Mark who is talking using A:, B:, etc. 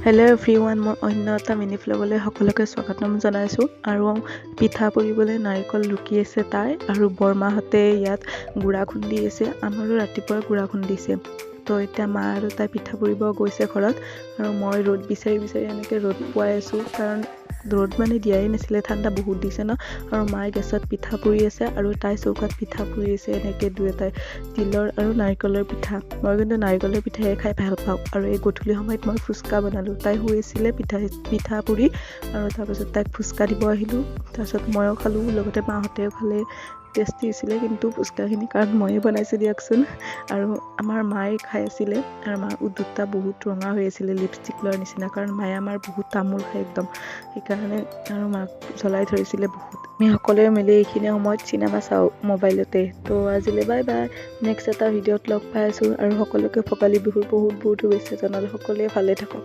A: Hello' everyone, মোৰ অন্য এটা মিনি ভ্লগলৈ সকলোকে স্বাগতম জনাইছোঁ। আৰু পিঠা পুৰিবলৈ নাৰিকল ৰুকি আছে তাই আৰু বৰমাহঁতে ইয়াত গুড়া খুন্দি আছে। আমাৰো ৰাতিপুৱাই গুড়া খুন্দিছে। তো এতিয়া মা আৰু তাই পিঠা পুৰিব গৈছে ঘৰত আৰু মই ৰ'দ বিচাৰি বিচাৰি এনেকৈ ৰ'দ পোৱাই আছোঁ, কাৰণ ৰ'দ মানে দিয়াই নাছিলে, ঠাণ্ডা বহুত দিছে ন। আৰু মায়ে গেছত পিঠা পুৰি আছে আৰু তাই চৌকাত পিঠা পুৰি আছে। এনেকৈ দুয়োটাই তিলৰ আৰু নাৰিকলৰ পিঠা। মই কিন্তু নাৰিকলৰ পিঠাহে খাই ভাল পাওঁ। আৰু এই গধূলি সময়ত মই ফুচকা বনালোঁ। তাই শুই আছিলে পিঠা পিঠা পুৰি আৰু তাৰপাছত তাইক ফুচকা দিব আহিলোঁ। তাৰপিছত ময়ো খালোঁ, লগতে মাহঁতেও খালে। টেষ্টি হৈছিলে কিন্তু ফুচকাখিনি, কাৰণ ময়ে বনাইছোঁ দিয়কচোন। আৰু আমাৰ মায়ে খাই আছিলে আৰু মাৰ ওঁঠ দুটা বহুত ৰঙা হৈ আছিলে লিপষ্টিক লোৱাৰ নিচিনা, কাৰণ মায়ে আমাৰ বহুত তামোল খায় একদম, সেইকাৰণে। আৰু মাক জ্বলাই ধৰিছিলে বহুত। আমি সকলোৱে মিলি এইখিনি সময়ত চিনেমা চাওঁ মোবাইলতে। তো আজিলৈ বাই বাই, নেক্সট এটা ভিডিঅ'ত লগ পাই আছোঁ। আৰু সকলোকে ভোগালী বিহুৰ বহুত বহুত শুভেচ্ছা জনালোঁ। সকলোৱে ভালে থাকক।